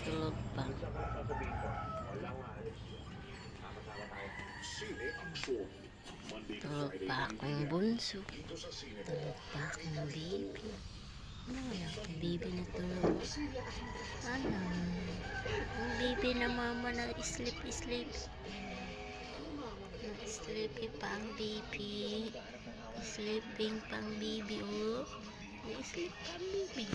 Tulog pa. Tulog pa akong bunso. Tulog pa akong baby. Ano kaya akong baby na tulog? Ano? Ang baby na mama na sleep sleep. Sleepy pa ang baby. Sleeping pa ang baby, oh. Sleep pa ang baby.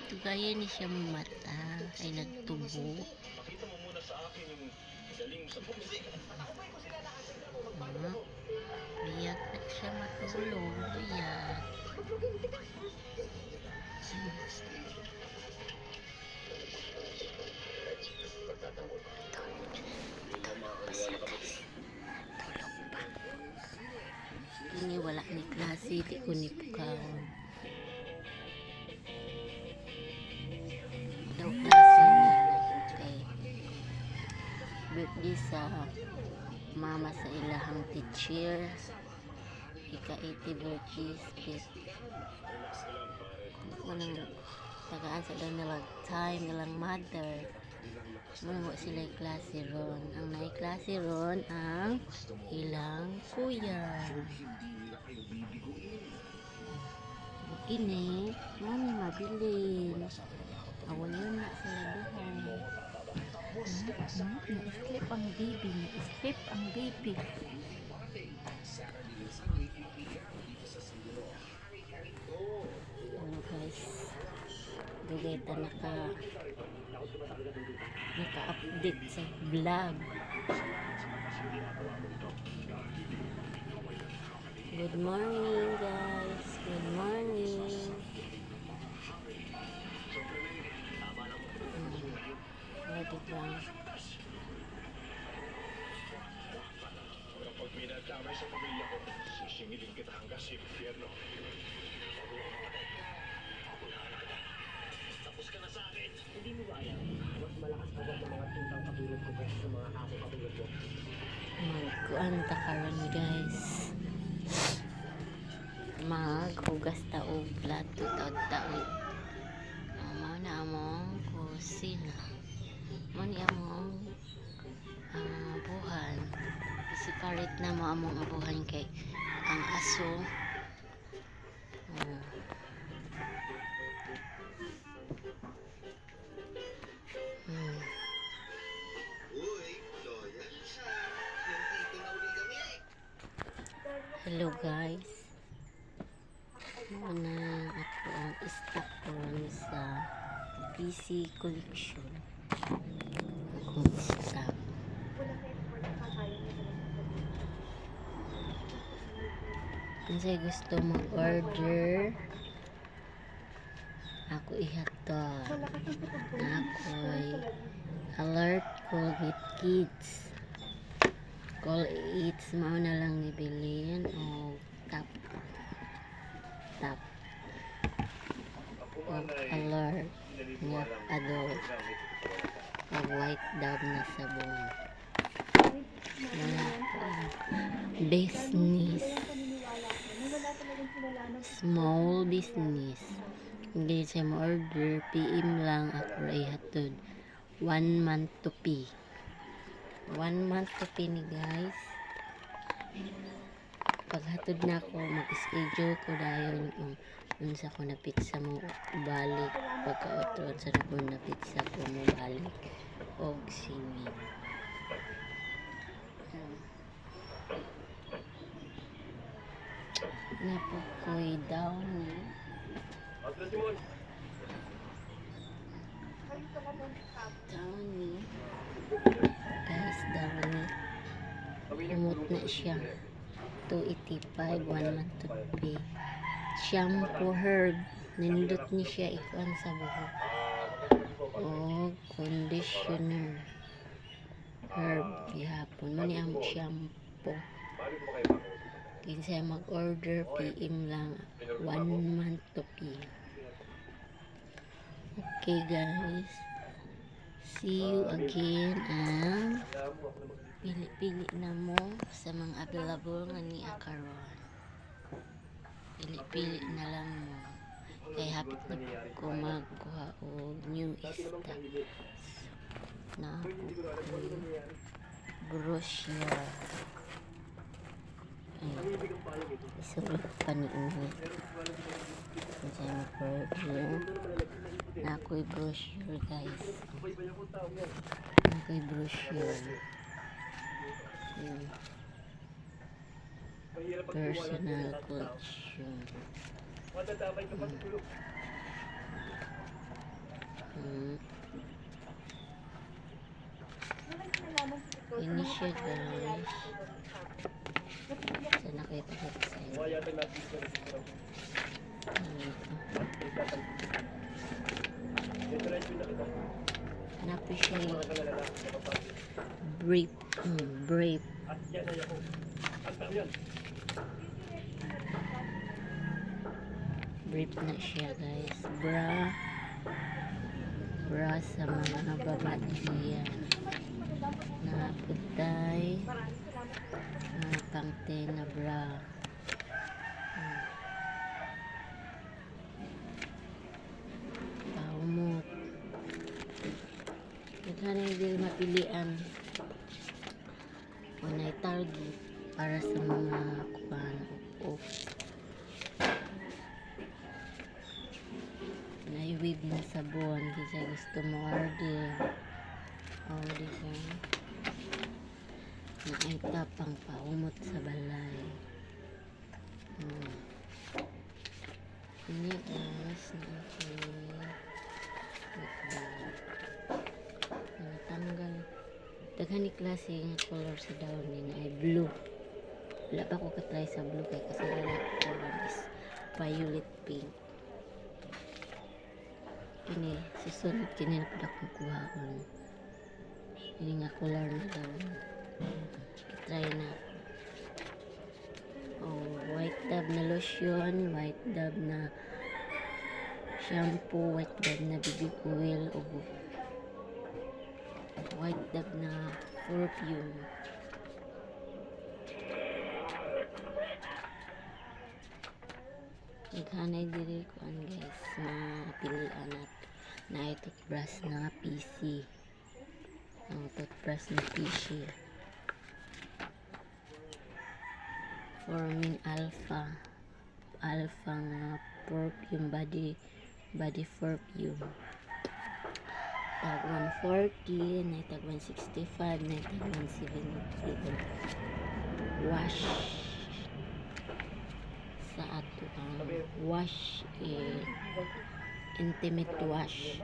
Tugaya ni siya mata. Ay, nagtubo. Biyag na siya matulog. Biyag. Tulog. Tulog pa siya, guys. Tulog pa. Kini wala ni klase. Di ko ni pukaon. Daw klase niya. Kay birthday sa mama sa ilahang teacher. Ika-80 birthday speech. Walang tagaan sa daw nilang time nilang mother. Muna sila klase ron. Ang naay klase ron ang ilang kuya. Kini, mo ni mabilin. Awon yun na sila duha. Na-sleep ang baby, na-sleep ang baby. Ano, guys, dugay ta naka-update sa vlog. Good morning, guys. Good morning. Oh, diba? Kapag minadamay sa pamilya ko, sisingilin kita hanggang sa impyerno. Tapos ka na sa akin. Hindi mo ba alam, mas malakas agad ng mga tutang katulad ko kaysa sa mga aso katulad mo? Magkuan ta karon, guys. Maghugas ta og plato taod-taod. Oh, mao na among kusina. Mao ni among abuhan. I-separate na mo among abuhan kay ang aso. Oh. Uy, loyal siya. Nandito na uli kami. Hello, guys. Mao na ako ang stock ron sa PC collection. Akong stock. Unsay gusto mag-order? Ako ihatod. Ako'y Alert Colgate Kids. Call Eats mao na lang nibilin o top top Ako og man ay Alert nga naniniwalang adult gamit ito wala ka. og White Dove na sabon. Wala ko ang business. Small business. Kung dili siya mo-order, PM lang, ako ra ihatod. One month to pay. One month to pay ni, guys. Paghatod na ako, mag-schedule ko dayon kung unsa ko na pizza mo balik. Pagka-otro, unsa na ko na pizza ko mo balik. Og singil. Napukoy Downy. Atla Simon! Downy. Guys, Downy. Umot na siya. 285, one month to pay. Shampoo herb. Nindot ni siya ikuan sa buhok. O conditioner. Herb. Gihapon. Mo ni ang shampoo. Paano ko ba kayo makausap? Kinsa mag-order, PM lang. One month to pay. Okay, guys. See you again and Alam mo, ako na magaling. Pili-pili na mo sa mga available nga niya karon. Pili-pili na lang mo. Ako Kay lang hapit siguro sa na nangyayari sa ko bahay natin. magkuha og new Dati namang stock. tahimik. Na Ngayon hindi ko na alam kung ano nangyayari. brochure. Ay, Ang ibig ang payong ito. isulod pa ni ini. Pero kung alam ko Unsay mo order? na malalagay na impotent. Na ako'y brochure, guys. Subaybay ako taong yan. Na ako'y brochure. Mahirap pagtiwala sa Personal lahat ng tao. collection. Madadamay ka pa sa tulog. Ini siya, guys. Sana kayo ipakita sa inyo. Mukha yata natin sa nagsisimula. Ano ito? At nagtatanggol. Diretso na kita. Na-appreciate Mga kalalaki na babae. brief. Brief. At yan ay ako. Ang tao yan. Brief na siya, guys. Bra. Bra sa mga babae. Naputay. Mga pangte na bra. Paumot. Daghan na diri mapilian. Walay target para sa mga kuan up. Naiwib na sabon kasi gusto mo order. Oh, di ba? Naay pang paumot sa balay. Ini guys, na ako'y wait lang. Natanggal. Daghan ni klase nga color sa downy na ay blue. Wala pa ko katry sa blue kay kasi wala ko color is violet pink. Kini, susunod kini na pud akong kuhaon. Kini nga color na daw. Try na. Oh, White Dove na lotion, White Dove na shampoo, White Dove na baby oil, o White Dove na perfume. Naghanay diri kuan, guys, mapilian nat na toothbrush na PC. Ang toothbrush na PC. Formin Alpha. Alpha nga perfume, body perfume. Tag 140, na tag 165, na tag 177. Wash sa ato ang wash, eh, intimate wash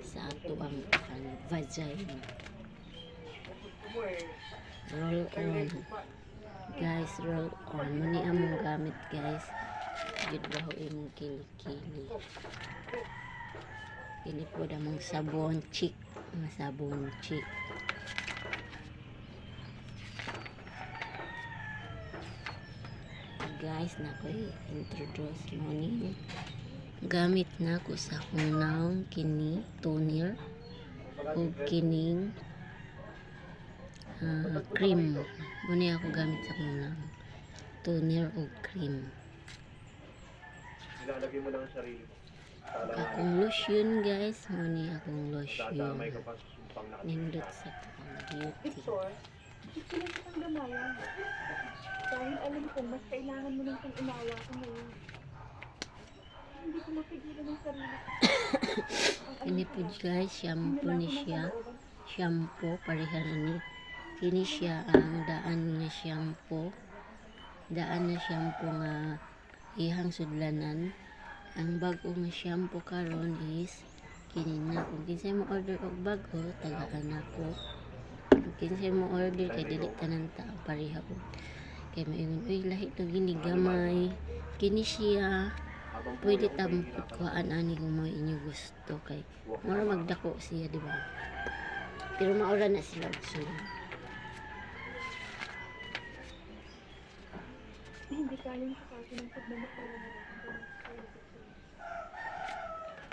sa ato ang vagina. Roll on, guys, roll on. Muni among gamit, guys. Gid baho imong kilikili. Kini po among sabon chick, nga sabon chick. Guys, na ko introduce mo ni gamit na ko sa akong naong kini toner ug kining cream. Muna ako gamit sa akong naong toner ug cream. Nilalagay mo lang ang sarili mo. Ug akong lotion, guys, mo ni akong lotion. Dadamay ka pa sa sumpang Nindot sa akong beauty. Victor, gusto lang kitang damayan. Dahil alam kong mas kailangan mo ng pang-unawa ko ngayon. Hindi ko mapigilan ang sarili ko. Ang alam Kini ko po lang, guys, shampoo hinala ni ko ng siya. kalooban. Shampoo pareha na ni. Kini siya ang daan nga shampoo. Daan na shampoo nga ihang sudlanan. Ang bag-o nga shampoo karon is kini na. Kung kinsay mo order og bag-o, tagaan nako. Kung kinsay mo order kay dili tanan tao pareha og kay maingon, "Uy, lahi to gini gamay." Kini siya Habang buhay pwede ako tampot mahihirapan. kuhaan ani kung mo inyo gusto kay Huwag mura magdako siya, di ba? Pero maura na sila og sulod. Hindi kayang tukasin ang pagmamahal na nararamdaman ko sa'yo, Victor.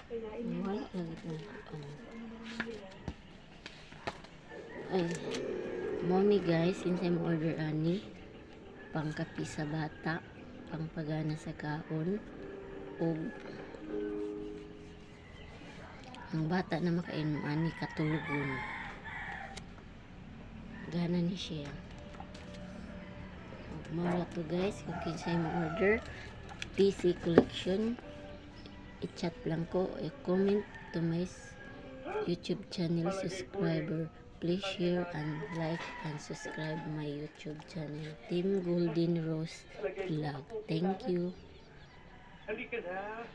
Kaya Wala inihanda lagi itong kung ano man ang mangyayari. Ay, mo ni guys, kinsay mo order ani, pangkapi sa bata, pangpagana sa kaon. Og ang bata na makainom ani katulogon. Gana ni siya. Ug mao ra to, guys. Kung kinsay mo order PC collection, i-chat lang ko, i-comment to my YouTube channel subscriber. Please share and like and subscribe my YouTube channel, Team Golden Rose Vlog. Thank you. Halika na.